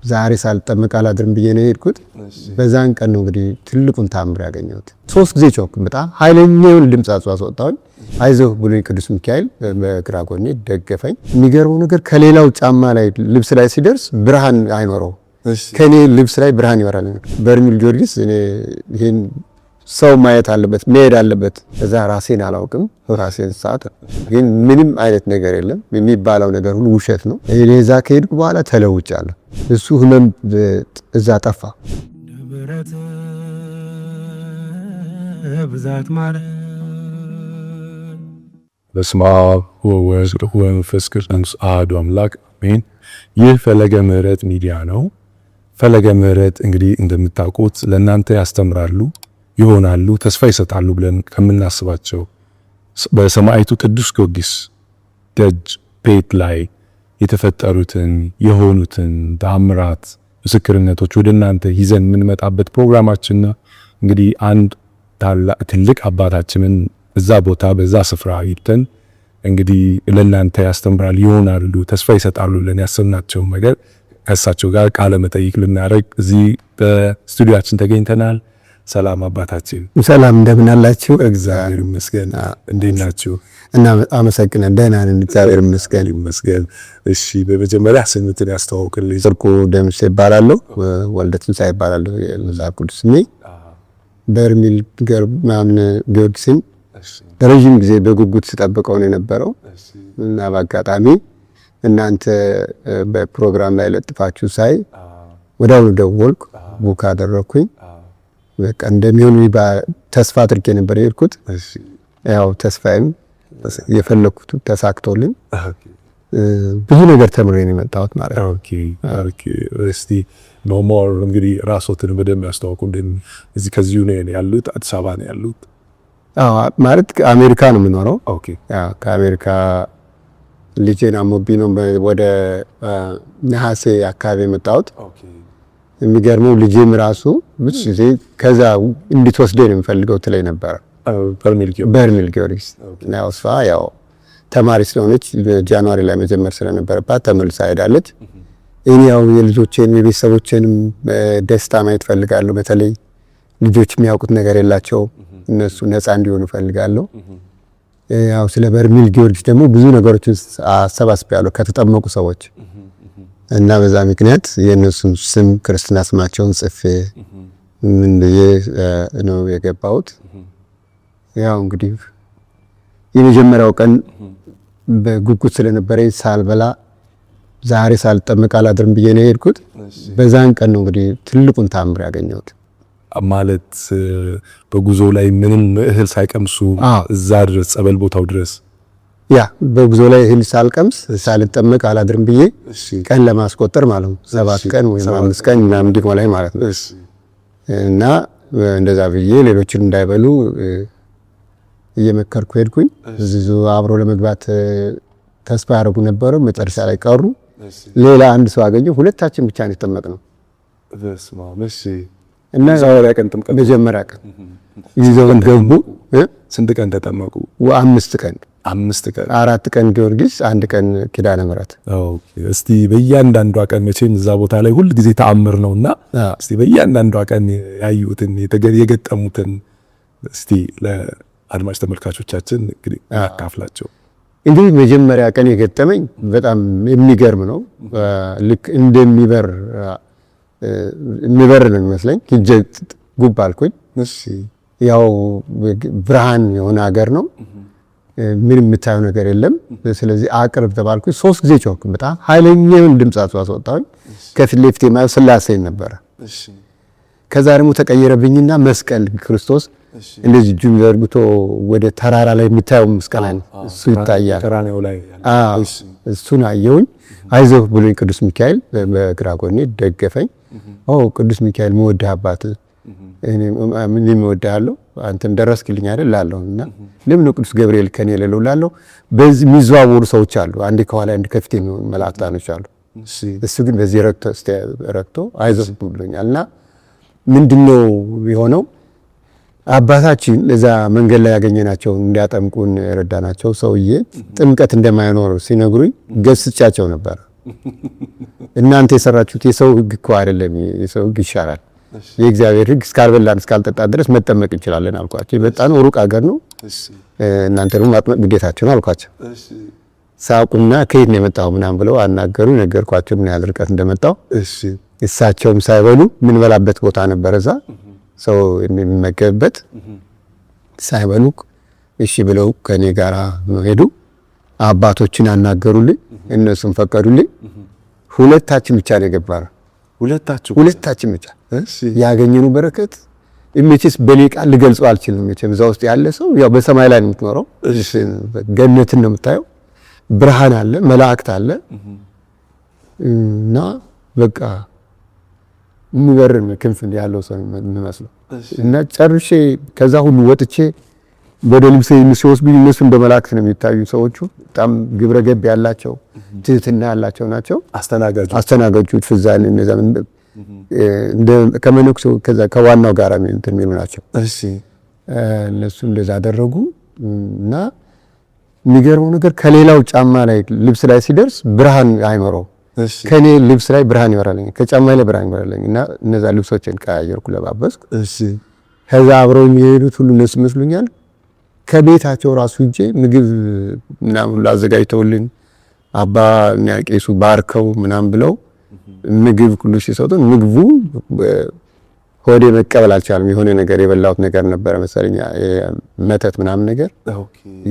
ዛሬ ሳልጠመቅ አላድርም ብዬ ነው የሄድኩት። በዛን ቀን ነው እንግዲህ ትልቁን ታምር ያገኘሁት። 3 ጊዜ ጮክ፣ በጣም ኃይለኛውን ድምፅ አስወጣሁኝ። አይዞህ ብሎኝ ቅዱስ ሚካኤል በግራ ጎኔ ደገፈኝ። የሚገርመው ነገር ከሌላው ጫማ ላይ ልብስ ላይ ሲደርስ ብርሃን አይኖረው፣ ከኔ ልብስ ላይ ብርሃን ይወራል። በርሜል ጊዮርጊስ እኔ ይሄን ሰው ማየት አለበት፣ መሄድ አለበት። እዛ ራሴን አላውቅም፣ ራሴን ሰዓት ግን ምንም አይነት ነገር የለም፣ የሚባለው ነገር ሁሉ ውሸት ነው። እኔ እዛ ከሄድኩ በኋላ ተለውጫለሁ። እሱ ህመም እዛ ጠፋ። በስመ አብ ወወልድ ወመንፈስ ቅዱስ አሐዱ አምላክ አሜን። ይህ ፈለገ ምሕረት ሚዲያ ነው። ፈለገ ምሕረት እንግዲህ እንደምታውቁት ለእናንተ ያስተምራሉ፣ ይሆናሉ፣ ተስፋ ይሰጣሉ ብለን ከምናስባቸው በሰማዕቱ ቅዱስ ጊዮርጊስ ደጅ ቤት ላይ የተፈጠሩትን የሆኑትን ተአምራት ምስክርነቶች ወደ እናንተ ይዘን የምንመጣበት ፕሮግራማችን ነው። እንግዲህ አንድ ትልቅ አባታችንን እዛ ቦታ በዛ ስፍራ ይተን እንግዲህ ለእናንተ ያስተምራል፣ ይሆናሉ፣ ተስፋ ይሰጣሉ ብለን ያሰብናቸው ነገር ከእሳቸው ጋር ቃለ መጠይቅ ልናደርግ እዚህ በስቱዲያችን ተገኝተናል። ሰላም አባታችን። ሰላም፣ እንደምን አላችሁ? እግዚአብሔር ይመስገን። እንዴት ናችሁ? እና አመሰግናለሁ። ደህና ነን፣ እግዚአብሔር ይመስገን። ይመስገን። እሺ፣ በመጀመሪያ ስምትን ያስተዋውቅልኝ። ጽድቁ ደምሴ እባላለሁ። ወልደ ትንሳኤ እባላለሁ የመጽሐፍ ቅዱስ ስሜ። በርሜል ጊዮርጊስን ረዥም ጊዜ በጉጉት ስጠብቀው ነው የነበረው እና በአጋጣሚ እናንተ በፕሮግራም ላይ ለጥፋችሁ ሳይ ወዲያውኑ ደወልኩ፣ book አደረኩኝ። በቃ እንደሚሆን ተስፋ አድርጌ ነበር የሄድኩት። ያው ተስፋዬም የፈለኩት ተሳክቶልኝ ብዙ ነገር ተምሬ ነው የመጣሁት ማለት ነው። Okay okay። እስቲ no more እንግዲህ ራስዎትን በደንብ ያስተዋውቁ። እዚህ ከዚሁ ነው ያሉት? አዲስ አበባ ነው ያሉት? አዎ፣ ማለት አሜሪካ ነው የምኖረው። Okay። ያው ከአሜሪካ ልጄን አሞብኝ ነው ወደ ነሐሴ አካባቢ የመጣሁት። የሚገርመው ልጄም ራሱ ብዙ ጊዜ ከዛ እንድትወስደኝ ነው የምፈልገው ትለኝ ነበረ። በርሜል ጊዮርጊስ። ያው እሷ ያው ተማሪ ስለሆነች January ላይ መጀመር ስለነበረባት ተመልሳ ሄዳለች። እኔ ያው የልጆቼን የቤተሰቦቼንም ደስታ ማየት ፈልጋለሁ። በተለይ ልጆች የሚያውቁት ነገር የላቸው፣ እነሱ ነፃ እንዲሆኑ ፈልጋለሁ። ያው ስለ በርሜል ጊዮርጊስ ደግሞ ብዙ ነገሮችን አሰባስቤያለሁ ከተጠመቁ ሰዎች እና በዛ ምክንያት የእነሱን ስም ክርስትና ስማቸውን ጽፌ ምን ብዬ ነው የገባሁት። ያው እንግዲህ የመጀመሪያው ቀን በጉጉት ስለነበረ ሳልበላ ዛሬ ሳልጠመቅ አላድርም ብዬ ነው የሄድኩት። በዛን ቀን ነው እንግዲህ ትልቁን ታምር ያገኘሁት። ማለት በጉዞ ላይ ምንም እህል ሳይቀምሱ እዛ ድረስ ጸበል ቦታው ድረስ? ያ በጉዞ ላይ እህል ሳልቀምስ ሳልጠመቅ አላድርም ብዬ ቀን ለማስቆጠር ማለት ነው። 7 ቀን ወይም 5 ቀን ምናምን እንዲሞላኝ ማለት ነው። እና እንደዛ ብዬ ሌሎችን እንዳይበሉ እየመከርኩ ሄድኩኝ። ብዙ አብሮ ለመግባት ተስፋ ያደረጉ ነበሩ። መጨረሻ ላይ ቀሩ። ሌላ አንድ ሰው አገኘሁ። ሁለታችን ብቻ ነው የተጠመቅነው። እና መጀመሪያ ቀን ይዘውን ገቡ። ስንት ቀን ተጠመቁ? 5 ቀን። 5 ቀን። 4 ቀን ጊዮርጊስ፣ 1 ቀን ኪዳነ ምሕረት። Okay። እስቲ በእያንዳንዷ ቀን መቼም እዛ ቦታ ላይ ሁል ጊዜ ተአምር ነውና እስቲ በእያንዳንዷ ቀን ያዩትን የገጠሙትን እስቲ ለአድማጭ ተመልካቾቻችን እንግዲህ ያካፍላቸው። እንግዲህ መጀመሪያ ቀን የገጠመኝ በጣም የሚገርም ነው። ልክ እንደሚበር የሚበር ነው የሚመስለኝ። ሂጄ ጉብ አልኩኝ። ያው ብርሃን የሆነ ሀገር ነው። ምንም የምታየው ነገር የለም። ስለዚህ አቅርብ ተባልኩኝ። 3 ጊዜ ጮህኩ። በጣም ኃይለኛውን ድምፅ አስወጣሁኝ። ከፊት ለፊቴ የማየው ስላሴን ነበረ። ከዛ ደግሞ ተቀየረብኝና መስቀል ክርስቶስ እንደዚህ እጁን ዘርግቶ ወደ ተራራ ላይ የምታየው መስቀል አይነት እሱ ይታያል። አዎ፣ እሱን አየሁኝ። አይዞህ ብሎኝ ቅዱስ ሚካኤል በግራ ጎኔ ደገፈኝ። ኦ ቅዱስ ሚካኤል መወድህ አባት እኔም እወድሃለሁ፣ አንተም ደረስክልኝ አይደል እላለሁ። እና ለምን ነው ቅዱስ ገብርኤል ከኔ የሌለው እላለሁ። በዚህ የሚዘዋወሩ ሰዎች አሉ፣ አንዴ ከኋላ አንዴ ከፊት የሚሆኑ መላእክታኖች አሉ። እሱ ግን በዚህ ረግቶ አይዞህ ብሎኛል። እና ምንድነው የሆነው? አባታችን እዛ መንገድ ላይ ያገኘናቸው እንዲያጠምቁን የረዳናቸው ሰውዬ ጥምቀት እንደማይኖር ሲነግሩኝ ገስጫቸው ነበር። እናንተ የሰራችሁት የሰው ሕግ እኮ አይደለም፣ የሰው ሕግ ይሻራል። የእግዚአብሔር ሕግ እስካልበላን እስካልጠጣን ድረስ መጠመቅ እንችላለን አልኳቸው። የመጣነው ሩቅ አገር ነው፣ እናንተ ደግሞ ማጥመቅ ግዴታችሁ ነው አልኳቸው። ሳቁና ከየት ነው የመጣው ምናምን ብለው አናገሩ። ነገርኳቸው ምን ያህል ርቀት እንደመጣው። እሳቸውም ሳይበሉ የምንበላበት ቦታ ነበር፣ እዛ ሰው የሚመገብበት፣ ሳይበሉ እሺ ብለው ከኔ ጋር ሄዱ። አባቶችን አናገሩልኝ፣ እነሱም ፈቀዱልኝ። ሁለታችን ብቻ ነው የገባነው። ሁለታችን ብቻ ያገኘነው በረከት መቼስ በኔ ቃል ልገልጸው አልችልም። መቼም እዛ ውስጥ ያለ ሰው ያው በሰማይ ላይ ነው የምትኖረው፣ ገነትን ነው የምታየው። ብርሃን አለ፣ መላእክት አለ እና በቃ የሚበርን ክንፍ ያለው ሰው የሚመስለው እና ጨርሼ ከዛ ሁሉ ወጥቼ ወደ ልብሴ ሲወስዱኝ እነሱ እንደ መላእክት ነው የሚታዩ ሰዎቹ። በጣም ግብረ ገብ ያላቸው ትህትና ያላቸው ናቸው። አስተናጋጆቹ ፍዛን እንደ ከመነኩሴው ከዛ ከዋናው ጋር እንትን የሚሉ ናቸው። እነሱ እንደዛ አደረጉ እና የሚገርመው ነገር ከሌላው ጫማ ላይ ልብስ ላይ ሲደርስ ብርሃን አይኖረውም። ከኔ ልብስ ላይ ብርሃን ይበራልኝ፣ ከጫማ ላይ ብርሃን ይበራልኝ እና እነዛ ልብሶችን ቀያየርኩ፣ ለባበስኩ። ከዛ አብረው የሚሄዱት ሁሉ እነሱ ይመስሉኛል። ከቤታቸው ራሱ ሂጄ ምግብ ምናምን ሁሉ አዘጋጅተውልን አባ ቄሱ ባርከው ምናምን ብለው ምግብ ሁሉ ሲሰጡን ምግቡ ሆዴ መቀበል አልቻለም። የሆነ ነገር የበላሁት ነገር ነበረ መሰለኝ መተት ምናምን ነገር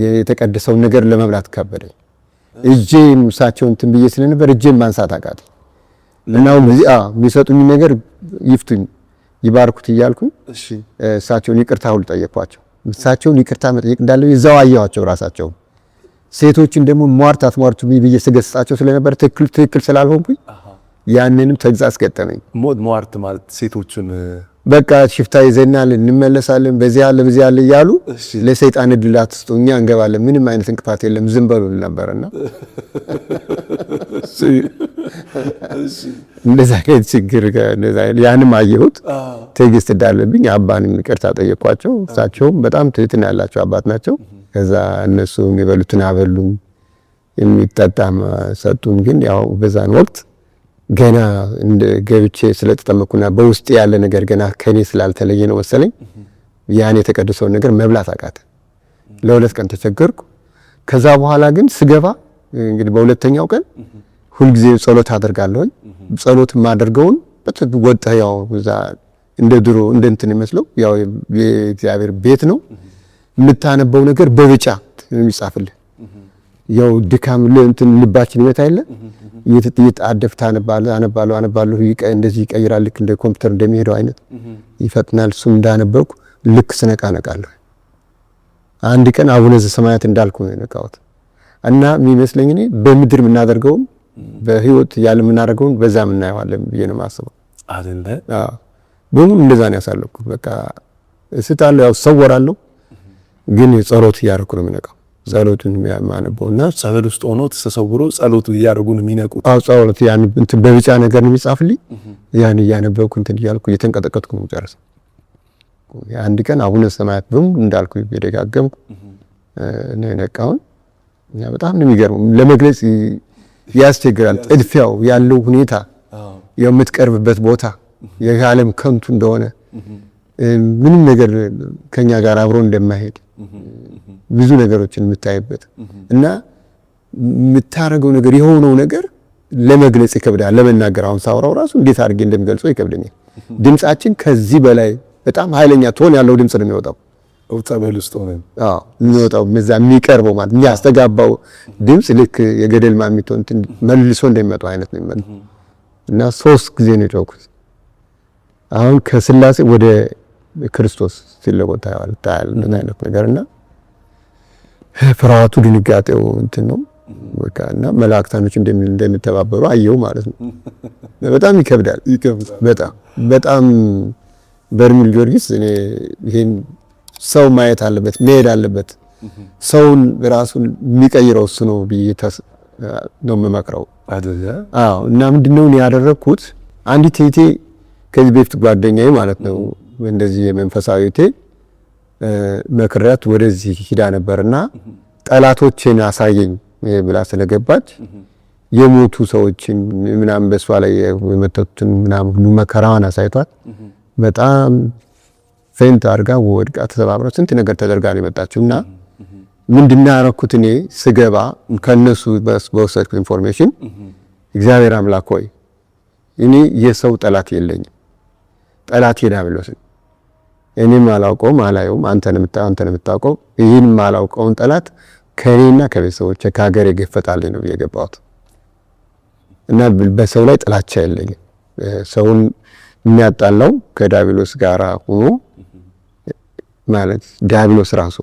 የተቀደሰውን ነገር ለመብላት ከበደኝ። እጄን እሳቸውን እንትን ብዬ ስለነበር እጄን ማንሳት አቃተኝ እና የሚሰጡኝ ነገር ይፍቱኝ ይባርኩት እያልኩኝ እሳቸውን ይቅርታ ሁሉ ጠየኳቸው። እሳቸውን ይቅርታ መጠየቅ እንዳለው እዛው አየኋቸው ራሳቸውን። ሴቶችን ደግሞ ሟርት አትሟርቱ ብዬ ስገስጻቸው ስለነበር ትክክል ስላልሆንኩኝ ያንንም ተግሳጽ ገጠመኝ። ሟርት ማለት ሴቶችን በቃ ሽፍታ ይዘናል እንመለሳለን፣ በዚህ አለ በዚህ አለ እያሉ ለሰይጣን እድል አትስጡ፣ እኛ እንገባለን፣ ምንም አይነት እንቅፋት የለም፣ ዝም በሉ ነበርና እንደዛ አይነት ችግር ያንም አየሁት። ትዕግስት እንዳለብኝ አባንም ይቅርታ ጠየኳቸው። እሳቸውም በጣም ትህትና ያላቸው አባት ናቸው። ከዛ እነሱ የሚበሉትን አበሉኝ፣ የሚጠጣም ሰጡን። ግን ያው በዛን ወቅት ገና ገብቼ ስለተጠመኩና በውስጥ ያለ ነገር ገና ከኔ ስላልተለየ ነው መሰለኝ ያን የተቀደሰውን ነገር መብላት አቃተ። ለሁለት ቀን ተቸገርኩ። ከዛ በኋላ ግን ስገባ እንግዲህ በሁለተኛው ቀን ሁልጊዜ ጸሎት አደርጋለሁኝ። ጸሎት የማደርገውን ወጣ ያው እዛ እንደ ድሮ እንደ እንትን ይመስለው ያው የእግዚአብሔር ቤት ነው። የምታነበው ነገር በብጫ የሚጻፍልህ ያው ድካም ለእንትን ልባችን ይመታ የለ እየተጣደፍታ አነባለሁ አነባለሁ እንደዚህ ይቀይራል። ልክ እንደ ኮምፒውተር እንደሚሄደው አይነት ይፈጥናል። እሱም እንዳነበብኩ ልክ ስነቃ ነቃለሁ። አንድ ቀን አቡነ ዘበሰማያት እንዳልኩ ነው የነቃሁት። እና የሚመስለኝ እኔ በምድር የምናደርገውን በህይወት ያለ የምናደርገውን በዛ የምናየዋለን ብዬ ነው የማስበው። አይደለ? አዎ በሙሉ እንደዛ ነው ያሳለፍኩት። በቃ እስታለሁ፣ ያው እሰወራለሁ፣ ግን ጸሎት እያደረኩ ነው የምነቃው። ጸሎቱን የማነበው እና ጸበል ውስጥ ሆኖ ተሰውሮ ጸሎቱ እያደረጉ ነው የሚነቁት። አዎ ጸሎት ያን እንትን በቢጫ ነገር ነው የሚጻፍልኝ። ያን እያነበብኩ እንትን እያልኩ እየተንቀጠቀጥኩ ነው የምጨርሰው። አንድ ቀን አቡነ ሰማያት በሙሉ እንዳልኩ እየደጋገምኩ ነው የነቃውን። በጣም ነው የሚገርመው፣ ለመግለጽ ያስቸግራል። ጥድፊያው ያለው ሁኔታ፣ የምትቀርብበት ቦታ የዓለም ከንቱ እንደሆነ፣ ምንም ነገር ከኛ ጋር አብሮ እንደማይሄድ ብዙ ነገሮችን የምታይበት እና የምታረገው ነገር የሆነው ነገር ለመግለጽ ይከብዳል። ለመናገር አሁን ሳውራው ራሱ እንዴት አድርጌ እንደሚገልጸው ይከብደኛል። ድምጻችን ከዚህ በላይ በጣም ኃይለኛ ቶን ያለው ድምጽ ነው የሚወጣው። ጸበል ውስጥ ሆነን አዎ የሚወጣው እዛ የሚቀርበው ማለት የሚያስተጋባው ድምጽ ልክ የገደል ማሚቶ እንትን መልሶ እንደሚመጣው አይነት ነው የሚመጣው። እና 3 ጊዜ ነው የጮኩት። አሁን ከስላሴ ወደ ክርስቶስ ሲለወጥ ታያለህ እንደዛ አይነት ነገርና ፍርሃቱ ድንጋጤው እንትን ነው በቃ። እና መላእክታኖች እንደሚተባበሩ አየው ማለት ነው። በጣም ይከብዳል። በጣም በጣም በርሜል ጊዮርጊስ እኔ ይሄን ሰው ማየት አለበት፣ መሄድ አለበት። ሰውን ራሱን የሚቀይረው እሱ ነው ብዬ ነው የምመክረው። አዎ። እና ምንድነው እኔ ያደረኩት፣ አንዲት እህቴ ከዚህ በፊት ጓደኛዬ ማለት ነው እንደዚህ የመንፈሳዊ እህቴ መክሪያት ወደዚህ ሂዳ ነበርና ጠላቶቼን አሳየኝ ብላ ስለገባች የሞቱ ሰዎችን ምናምን በሷ ላይ የመተቱትን ምናምን ሁሉ መከራዋን አሳይቷት በጣም faint አድርጋ ወድቃ ተሰባብራ ስንት ነገር ተደርጋ ነው የመጣችው። እና ምንድነው ያደረኩት እኔ ስገባ ከነሱ በወሰድኩት information እግዚአብሔር አምላክ ሆይ እኔ የሰው ጠላት የለኝም፣ ጠላት ዲያብሎስ ነው። እኔም አላውቀውም አላየውም፣ አንተ ነው የምታውቀው። ይህን የማላውቀውን ጠላት ከእኔና ከቤተሰቦቼ ከሀገር የገፈጣልኝ ነው የገባሁት። እና በሰው ላይ ጥላቻ የለኝም። ሰውን የሚያጣላው ከዲያብሎስ ጋር ሆኖ ማለት ዲያብሎስ ራሱ።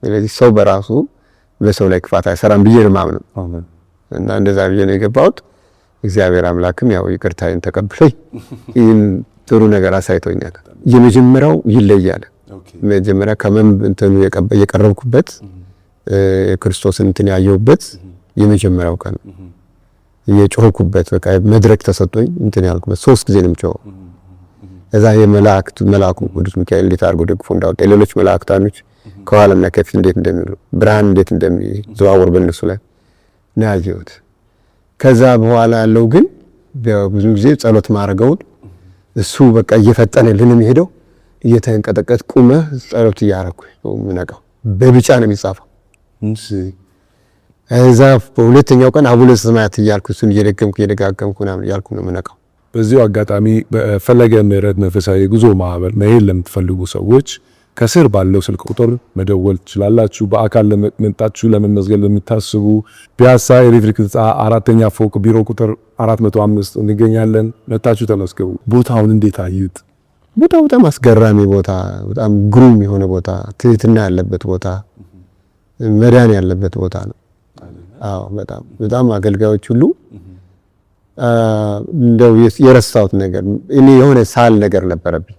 ስለዚህ ሰው በራሱ በሰው ላይ ክፋት አይሰራም ብዬ ነው የማምነው። እና እንደዛ ብዬ ነው የገባሁት። እግዚአብሔር አምላክም ያው ይቅርታዬን ተቀብሎኝ ይህን ጥሩ ነገር አሳይቶኛል። የመጀመሪያው ይለያል። መጀመሪያ ከመም እንትኑ የቀረብኩበት የክርስቶስን እንትን ያየሁበት የመጀመሪያው ቀን የጮህኩበት በቃ መድረክ ተሰጥቶኝ እንትን ያልኩበት 3 ጊዜ ነው የምጮኸው። እዛ የመላእክቱ መልአኩ ቅዱስ ሚካኤል እንዴት አድርጎ ደግፎ እንዳወጣ ሌሎች መላእክታኖች ከኋላና ከፊት እንዴት እንደሚሉ ብርሃን እንዴት እንደሚዘዋወር በእነሱ ላይ ነው ያየሁት። ከዛ በኋላ ያለው ግን ብዙ ጊዜ ጸሎት ማድረገውን እሱ በቃ እየፈጠነልን የሚሄደው እየተንቀጠቀጥ ቁመህ ጸሎት እያረኩ ነው የምነቃው። በቢጫ ነው የሚጻፈው። እዛ በሁለተኛው ቀን አቡነ ዘበሰማያት እያልኩ እሱን እየደገምኩ እየደጋገምኩ ምናምን እያልኩ ነው የምነቃው። በዚሁ አጋጣሚ በፈለገ ምሕረት መንፈሳዊ የጉዞ ማህበር መሄድ ለምትፈልጉ ሰዎች ከስር ባለው ስልክ ቁጥር መደወል ትችላላችሁ። በአካል ለመምጣችሁ ለመመዝገብ ለምታስቡ ፒያሳ ኤሌክትሪክ ህንፃ 4ኛ ፎቅ ቢሮ ቁጥር 405 እንገኛለን። መታችሁ ተመዝገቡ። ቦታውን እንዴት አዩት? ቦታው በጣም አስገራሚ ቦታ፣ በጣም ግሩም የሆነ ቦታ፣ ትህትና ያለበት ቦታ፣ መዳን ያለበት ቦታ ነው። አዎ በጣም በጣም አገልጋዮች ሁሉ እንደው የረሳሁት ነገር እኔ የሆነ ሳል ነገር ነበረብኝ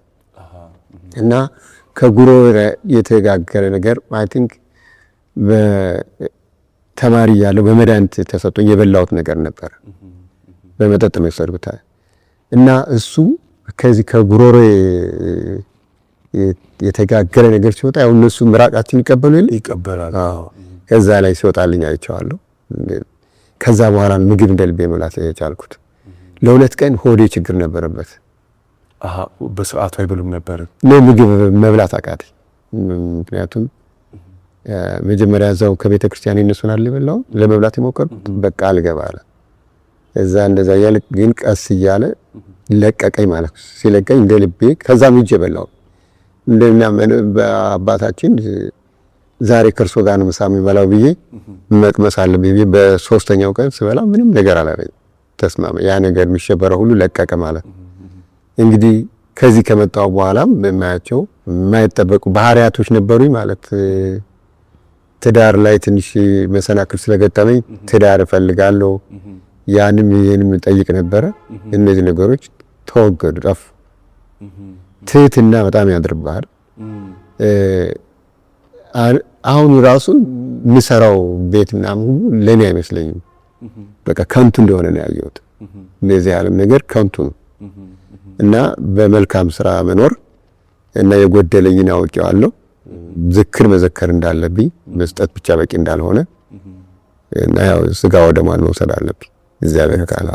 እና ከጉሮሮ የተጋገረ ነገር I think በተማሪ እያለሁ በመድኃኒት ተሰጥቶኝ የበላሁት ነገር ነበር። በመጠጥ ነው የወሰድኩት እና እሱ ከዚህ ከጉሮሮ የተጋገረ ነገር ሲወጣ ያው እነሱ ምራቃችን ይቀበሉ የለ ይቀበላል። አዎ ከዛ ላይ ሲወጣልኝ አይቼዋለሁ። ከዛ በኋላ ምግብ እንደ ልቤ መብላት የቻልኩት። ለ2 ቀን ሆዴ ችግር ነበረበት። በስርዓቱ አይበሉም ነበር? ነው ምግብ መብላት አቃተኝ። ምክንያቱም መጀመሪያ እዛው ከቤተክርስቲያን እነሱን አይደል የበላሁት ለመብላት የሞከርኩት በቃ አልገባ አለ። እዛ እንደዛ እያለ ግን ቀስ እያለ ለቀቀኝ ማለት ነው። ሲለቀኝ እንደ ልቤ ከዛም ሂጄ በላሁ። እንደኛ በአባታችን ዛሬ ከእርሶ ጋር ነው ምሳ የምበላው ብዬ መቅመስ አለብኝ ብዬ በ3ኛው ቀን ስበላ ምንም ነገር አላለኝም። ተስማማ። ያ ነገር የሚሸበረው ሁሉ ለቀቀ ማለት ነው። እንግዲህ ከዚህ ከመጣሁ በኋላም የማያቸው የማይጠበቁ ባህሪያቶች ነበሩኝ ማለት ትዳር ላይ ትንሽ መሰናክል ስለገጠመኝ ትዳር እፈልጋለሁ ያንም ይሄንም እጠይቅ ነበረ። እነዚህ ነገሮች ተወገዱ፣ ጠፉ። ትህትና በጣም ያድርብሃል። አሁን ራሱ የምሰራው ቤት ምናምን ሁሉ ለኔ አይመስለኝም። በቃ ከንቱ እንደሆነ ነው ያየሁት። እንደዚህ ዓለም ነገር ከንቱ ነው እና በመልካም ስራ መኖር እና የጎደለኝን አውቄዋለሁ። ዝክር መዘከር እንዳለብኝ መስጠት ብቻ በቂ እንዳልሆነ እና ያው ስጋ ወደሟን መውሰድ አለብኝ። እግዚአብሔር ካለ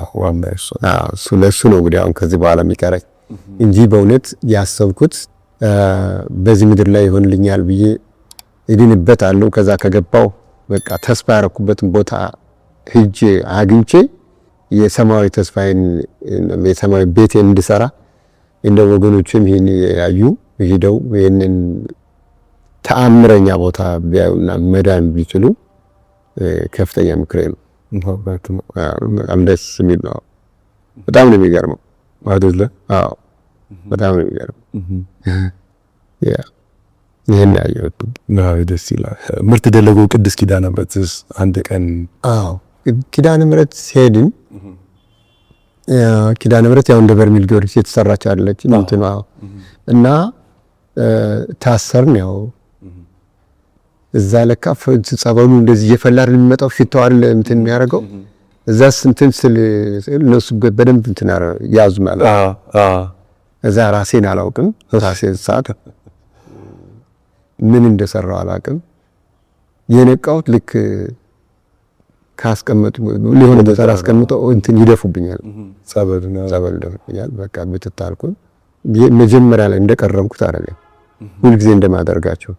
እሱ ለሱ ነው እንግዲህ አሁን ከዚህ በኋላ የሚቀረኝ እንጂ በእውነት ያሰብኩት በዚህ ምድር ላይ ይሆንልኛል ብዬ እድንበታለሁ። ከዛ ከገባው በቃ ተስፋ ያረኩበትን ቦታ ሄጄ አግኝቼ የሰማያዊ ተስፋዬን የሰማያዊ ቤቴን እንድሰራ እንደ ወገኖችም ይሄን ያዩ ሄደው ይሄንን ተአምረኛ ቦታ ቢያዩና መዳን ቢችሉ ከፍተኛ ምክሬ ነው። በጣም ደስ የሚል ነው። በጣም ነው የሚገርመው አይደለ? አዎ በጣም ነው የሚገርመው። ያ ይሄን ያየሁት ደስ ይላል። ምርት ደለጎ ቅድስት ኪዳነ ምሕረትስ አንድ ቀን? አዎ ኪዳነ ምሕረት ሄድን። ኪዳነ ምሕረት ያው እንደ በርሜል ጊዮርጊስ የተሰራች አይደለች እንትኗ እና ታሰርን። ያው እዛ ለካ ጸበሉ እንደዚህ እየፈላ አይደል የሚመጣው ሽታው አይደል እንትን የሚያደርገው እዛ እንትን ስል እነሱ በደንብ እንትን ያዙ ማለት ነው። እዛ ራሴን አላውቅም። ራሴን ሰዓት ምን እንደሰራው አላውቅም። የነቃሁት ልክ ካስቀመጡ ሊሆነ ቦታ አስቀምጠው እንትን ይደፉብኛል፣ ጸበል ይደፉብኛል። በቃ ብትታልኩኝ መጀመሪያ ላይ እንደቀረምኩት አይደለም፣ ሁልጊዜ እንደማደርጋቸው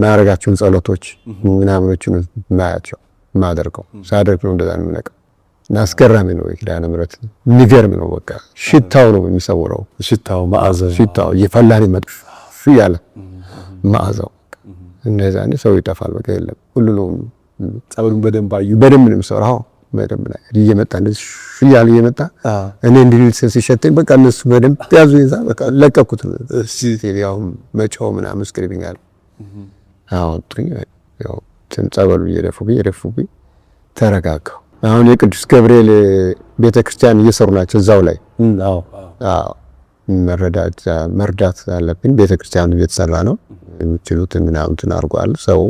ማረጋቸውን ጸሎቶች ምናምኖችን ማያቸው ማደርገው ሳደርግ ነው እንደዛ ነው የምነቃው። እና አስገራሚ ነው የኪዳነ ምሕረት የሚገርም ነው። በቃ ሽታው ነው የሚሰውረው፣ ሽታው መዓዛው፣ ሽታው እየፈላን መጥፍ ያለ መዓዛው እንደዛ ነው። ሰው ይጠፋል። በቃ የለም ሁሉ ነው። ጸበሉን በደንብ አዩ፣ በደንብ ነው የሚሰራው። በደንብ ላይ እየመጣ እንደዚህ እያለ እየመጣ እኔ እንዲህ ሲሸተኝ በቃ እነሱ በደንብ ያዙ ይዛ በቃ ለቀኩት። እሺ ያው መጮህ ምናምን screaming አለ። አወጡኝ። ያው ጸበሉ እየደፉብኝ ተረጋጋሁ። አሁን የቅዱስ ገብርኤል ቤተክርስቲያን እየሰሩ ናቸው እዛው ላይ። አዎ መርዳት አለብን። ቤተክርስቲያኑ እየተሰራ ነው። የሚችሉትን ምናምን አድርጓል። ሰው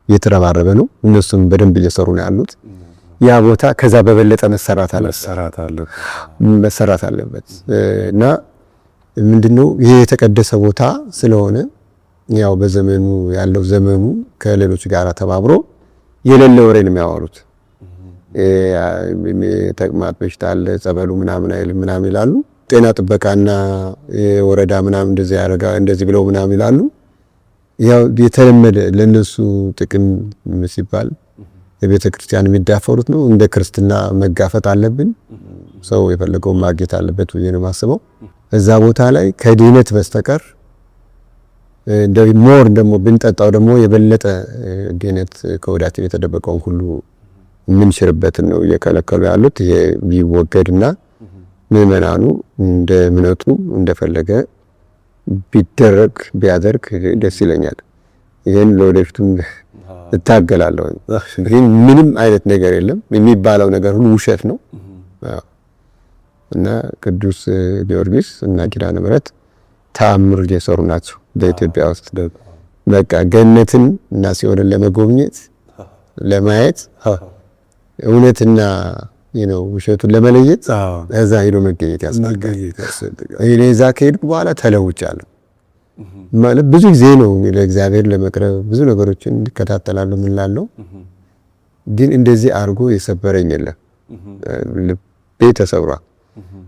እየተረባረበ ነው። እነሱም በደንብ እየሰሩ ነው ያሉት። ያ ቦታ ከዛ በበለጠ መሰራት አለበት እና ምንድነው ይሄ የተቀደሰ ቦታ ስለሆነ ያው በዘመኑ ያለው ዘመኑ ከሌሎች ጋር ተባብሮ የሌለ ወሬ ነው የሚያወሩት። ተቅማጥ በሽታ አለ ጸበሉ ምናምን አይልም ምናምን ይላሉ። ጤና ጥበቃና የወረዳ ምናምን እንደዚህ ያደርጋ እንደዚህ ብለው ምናምን ይላሉ። ያው የተለመደ ለነሱ ጥቅም ሲባል የቤተክርስቲያን የሚዳፈሩት ነው። እንደ ክርስትና መጋፈጥ አለብን። ሰው የፈለገውን ማግኘት አለበት ብዬ ነው የማስበው። እዛ ቦታ ላይ ከድህነት በስተቀር more ደግሞ ብንጠጣው ደግሞ የበለጠ ድህነት ከወዳችን የተደበቀውን ሁሉ የምንሽርበትን ነው እየከለከሉ ያሉት። ይሄ ቢወገድና ምዕመናኑ እንደ እምነቱ እንደፈለገ ቢደረግ ቢያደርግ ደስ ይለኛል። ይሄን ለወደፊቱም እታገላለሁ። ግን ምንም አይነት ነገር የለም የሚባለው ነገር ሁሉ ውሸት ነው። እና ቅዱስ ጊዮርጊስ እና ኪዳነ ምሕረት ተአምር እየሰሩ ናቸው በኢትዮጵያ ውስጥ። በቃ ገነትን እና ሲኦልን ለመጎብኘት ለማየት እውነትና ውሸቱን ለመለየት እዛ ሄዶ መገኘት ያስፈልጋል። እኔ እዛ ከሄድኩ በኋላ ተለውጫለሁ። ማለት ብዙ ጊዜ ነው ለእግዚአብሔር ለመቅረብ ብዙ ነገሮችን እንከታተላለሁ ምን እላለሁ፣ ግን እንደዚህ አድርጎ የሰበረኝ የለም። ልቤ ተሰብሯል።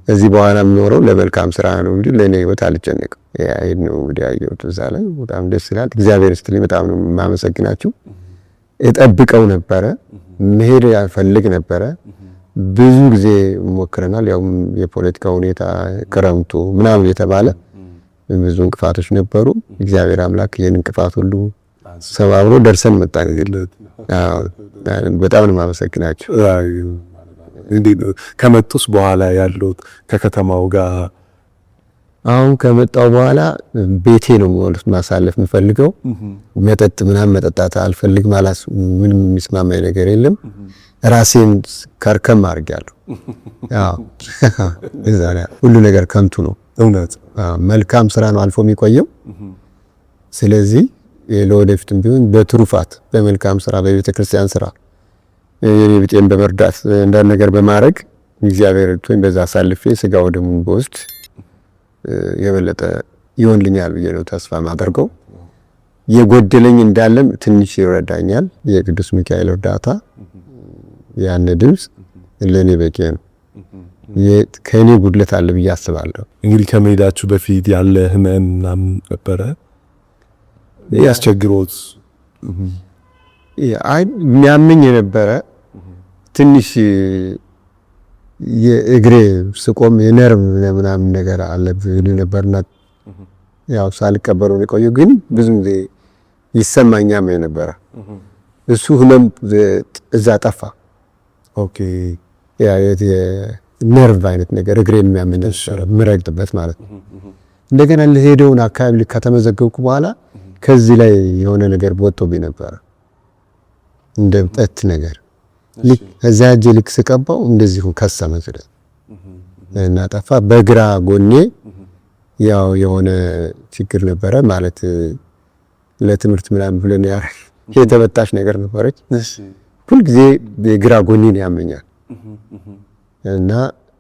እዚህ በኋላ የምኖረው ለመልካም ስራ ነው እንጂ ለእኔ ህይወት አልጨነቅም። ይሄን ነው እንግዲህ ያየሁት እዛ ላይ በጣም ደስ ይላል። እግዚአብሔር ይስጥልኝ፣ በጣም ነው የማመሰግናችሁ። እጠብቀው ነበረ፣ መሄድ ያፈልግ ነበረ። ብዙ ጊዜ ሞክረናል። ያው የፖለቲካ ሁኔታ ክረምቱ ምናምን የተባለ ብዙ እንቅፋቶች ነበሩ። እግዚአብሔር አምላክ ይሄን እንቅፋት ሁሉ ሰባብሮ ደርሰን መጣን። አዎ በጣም ነው የማመሰግናችሁ። እንዴት ነው ከመጡስ በኋላ ያሉት ከከተማው ጋር? አሁን ከመጣው በኋላ ቤቴ ነው ማሳለፍ የምፈልገው። መጠጥ ምናምን መጠጣት አልፈልግም። አላስ ምንም የሚስማማኝ ነገር የለም። ራሴን ከርከም አድርጌያለሁ። አዎ እዛ ላይ ሁሉ ነገር ከንቱ ነው። እውነት መልካም ስራ ነው አልፎ የሚቆየው። ስለዚህ ለወደፊትም ቢሆን በትሩፋት በመልካም ስራ በቤተክርስቲያን ስራ የኔ ብጤን በመርዳት እንዳንድ ነገር በማድረግ እግዚአብሔር ረድቶኝ በዛ አሳልፌ ስጋው ደሙን በውስጥ የበለጠ ይሆንልኛል ብዬ ነው ተስፋ ማደርገው። የጎደለኝ እንዳለም ትንሽ ይረዳኛል። የቅዱስ ሚካኤል እርዳታ ያን ድምጽ ለኔ በቂ ነው። ከኔ ጉድለት አለ ብዬ አስባለሁ። እንግዲህ ከመሄዳችሁ በፊት ያለ ህመም ምናምን ነበረ ያስቸግሮት? አይ የሚያመኝ የነበረ ትንሽ የእግሬ ስቆም የነርቭ ምናምን ነገር አለብኝ ነበርና ያው ሳልቀበለው ነው የቆየው። ግን ብዙ ጊዜ ይሰማኛም የነበረ እሱ ህመም እዛ ጠፋ። okay ያ የነርቭ አይነት ነገር እግሬን የሚያመኝ ነበረ የምረግጥበት ማለት ነው። እንደገና ለሄደውን አካባቢ ከተመዘገብኩ በኋላ ከዚህ ላይ የሆነ ነገር ወጥቶብኝ ነበረ እንደ እብጠት ነገር። ልክ እዛ እጄ ልክ ስቀባው እንደዚሁ ከሰመ እና ጠፋ። በግራ ጎኔ ያው የሆነ ችግር ነበረ ማለት ለትምህርት ምናምን ብለን የተበጣሽ ነገር ነበረች። ሁልጊዜ የግራ ጎኔን ያመኛል እና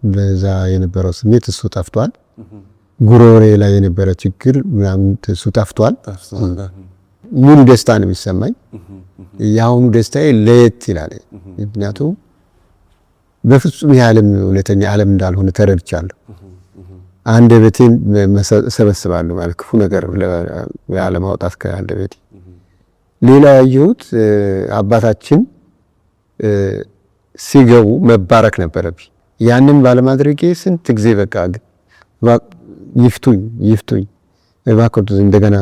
በዛ የነበረው ስሜት እሱ ጠፍቷል። ጉሮሬ ላይ የነበረ ችግር ምናምን እሱ ጠፍቷል። ሙሉ ደስታ ነው የሚሰማኝ። የአሁኑ ደስታዬ ለየት ይላል። ምክንያቱም በፍጹም ይህ ዓለም እውነተኛ ዓለም እንዳልሆነ ተረድቻለሁ። አንደበቴን እሰበስባለሁ ማለት ክፉ ነገር ያለማውጣት ከአንደበቴ። ሌላ ያየሁት አባታችን ሲገቡ መባረክ ነበረብኝ። ያንን ባለማድረጌ ስንት ጊዜ በቃ ይፍቱኝ ይፍቱኝ እባክዎት እንደገና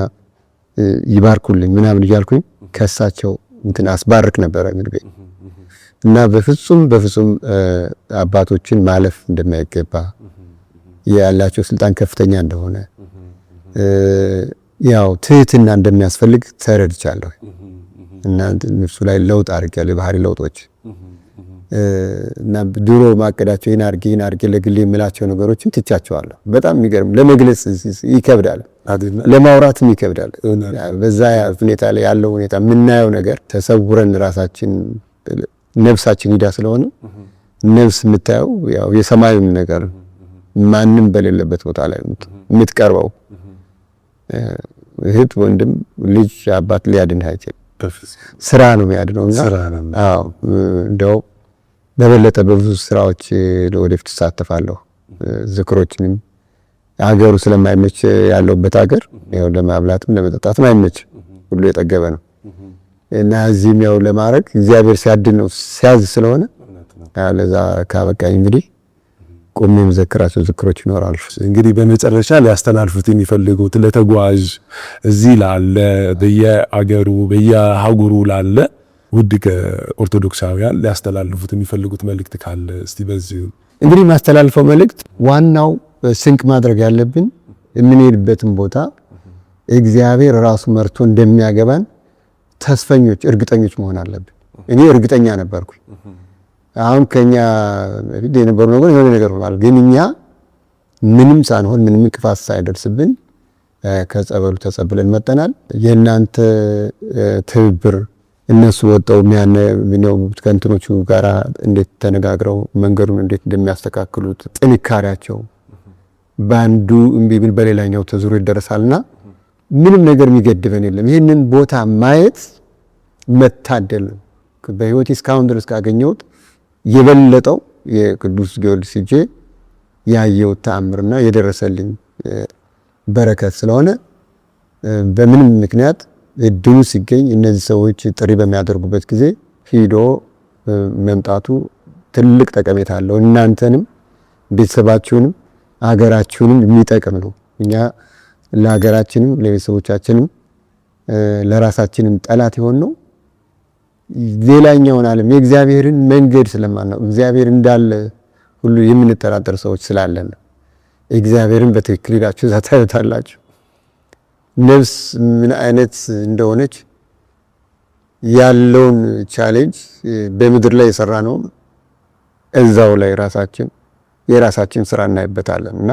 ይባርኩልኝ ምናምን እያልኩኝ ከሳቸው እንትን አስባርክ ነበረ ምግቤ እና በፍጹም በፍጹም አባቶችን ማለፍ እንደማይገባ ያላቸው ስልጣን ከፍተኛ እንደሆነ ያው ትህትና እንደሚያስፈልግ ተረድቻለሁ። እና እነሱ ላይ ለውጥ አድርጌያለሁ፣ የባህሪ ለውጦች እና ድሮ ማቀዳቸው ይሄን አድርጌ ይሄን አድርጌ ለግሌ የምላቸው ነገሮችን ትቻቸዋለሁ። በጣም የሚገርም ለመግለጽ ይከብዳል፣ ለማውራትም ይከብዳል። በዛ ሁኔታ ላይ ያለው ሁኔታ የምናየው ነገር ተሰውረን ራሳችን ነፍሳችን ሂዳ ስለሆነ ነፍስ የምታየው ያው የሰማዩን ነገር ማንም በሌለበት ቦታ ላይ የምትቀርበው እህት፣ ወንድም፣ ልጅ፣ አባት ሊያድንህ አይችልም። ስራ ነው የሚያድነው። እና አዎ እንደው በበለጠ በብዙ ስራዎች ወደፊት እሳተፋለሁ። ዝክሮችንም አገሩ ስለማይመች ያለውበት ሀገር ያው ለማብላትም ለመጠጣትም አይመች፣ ሁሉ የጠገበ ነው እና እዚህም ያው ለማድረግ እግዚአብሔር ሲያድን ነው ሲያዝ ስለሆነ ለዛ ካበቃኝ እንግዲህ ቆሜ የምዘክራቸው ዝክሮች ይኖራሉ። እንግዲህ በመጨረሻ ሊያስተላልፉት የሚፈልጉት ለተጓዥ እዚህ ላለ በየአገሩ በየሀገሩ ላለ ውድ ኦርቶዶክሳውያን ሊያስተላልፉት የሚፈልጉት መልእክት ካለ እስቲ በዚሁ። እንግዲህ ማስተላልፈው መልእክት ዋናው ስንቅ ማድረግ ያለብን የምንሄድበትን ቦታ እግዚአብሔር ራሱ መርቶ እንደሚያገባን ተስፈኞች እርግጠኞች መሆን አለብን። እኔ እርግጠኛ ነበርኩኝ። አሁን ከኛ በፊት የነበሩ ነገር የሆነ ነገር ሆኗል። ግን እኛ ምንም ሳንሆን ምንም እንቅፋት ሳይደርስብን ከጸበሉ ተጸብለን መጠናል። የእናንተ ትብብር እነሱ ወጣው የሚያነው ከእንትኖቹ ጋራ እንዴት ተነጋግረው መንገዱን እንዴት እንደሚያስተካክሉት ጥንካሬያቸው በአንዱ እምቢ ቢል በሌላኛው ተዙሮ ይደረሳልና ምንም ነገር የሚገድበን የለም። ይህንን ቦታ ማየት መታደል ነው። በህይወቴ እስካሁን ድረስ ካገኘሁት የበለጠው የቅዱስ ጊዮርጊስ ሄጄ ያየሁት ተአምርና የደረሰልኝ በረከት ስለሆነ በምንም ምክንያት እድሉ ሲገኝ እነዚህ ሰዎች ጥሪ በሚያደርጉበት ጊዜ ሂዶ መምጣቱ ትልቅ ጠቀሜታ አለው። እናንተንም ቤተሰባችሁንም አገራችሁንም የሚጠቅም ነው። እኛ ለሀገራችንም ለቤተሰቦቻችንም ለራሳችንም ጠላት የሆነው ሌላኛውን ዓለም የእግዚአብሔርን መንገድ ስለማናውቅ እግዚአብሔር እንዳለ ሁሉ የምንጠራጠር ሰዎች ስላለን ነው። እግዚአብሔርን በትክክል ሄዳችሁ እዛ ታዩታላችሁ። ነፍስ ምን አይነት እንደሆነች ያለውን challenge በምድር ላይ የሰራ ነው እዛው ላይ ራሳችን የራሳችን ስራ እናይበታለን። እና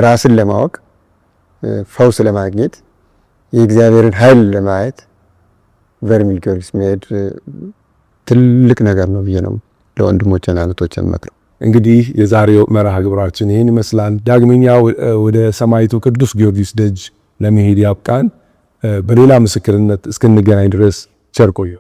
ራስን ለማወቅ ፈውስ ለማግኘት የእግዚአብሔርን ኃይል ለማየት በርሜል ጊዮርጊስ መሄድ ትልቅ ነገር ነው ብዬ ነው ለወንድሞቼና እህቶቼ የምመክረው። እንግዲህ የዛሬው መርሃ ግብራችን ይህን ይመስላል። ዳግመኛ ወደ ሰማዕቱ ቅዱስ ጊዮርጊስ ደጅ ለመሄድ ያብቃን። በሌላ ምስክርነት እስክንገናኝ ድረስ ቸር ቆዩ።